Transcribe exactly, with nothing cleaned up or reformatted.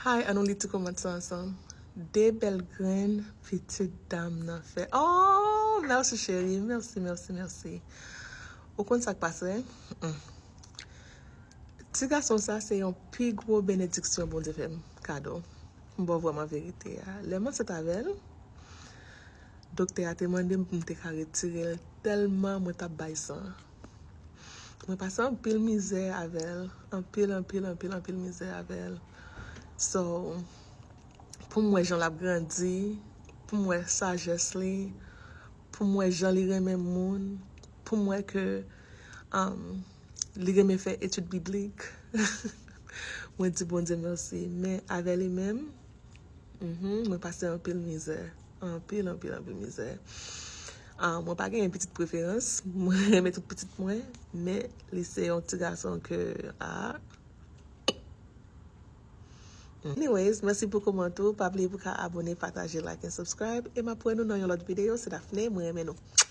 Ay, ann nou li ti kòmantè sa ansanm. De bèl grenn pitit dam nan fè. Oh, mèsi cheri, mèsi, mèsi, mèsi. Ou konn sa k pase? Mm. Ti gason sa se yon pi gwo benediksyon Bondye fè m kado. M ba w vrèman verite a. Lè m ansent avè l, doktè a te mande m pou m te ka retire l tèlman mwen t ap bay san. Mwen pase anpil mizè avè l. Anpil, anpil, anpil, anpil mizè avè l. So, pou m wè jan l ap grandi, pou m wè sajès li, pou m wè jan li renmen moun, pou m wè ke um, li renmen fè etid biblik. Mwen di Bondye mèsi. Men avè li menm, mhm, mwen pase anpil mizè. Anpil, anpil, anpil mizè. Ah, mwen pa gen pitit preferans. Mwen renmen tout pitit mwen. Men li se yon ti gason ke, ah. Anyways, mèsi pou kòmantè w. Pa bliye pou ka abòne, pataje, like and subscribe. E m ap wè nou nan yon lòt videyo. Se Daphné, mwen renmen nou.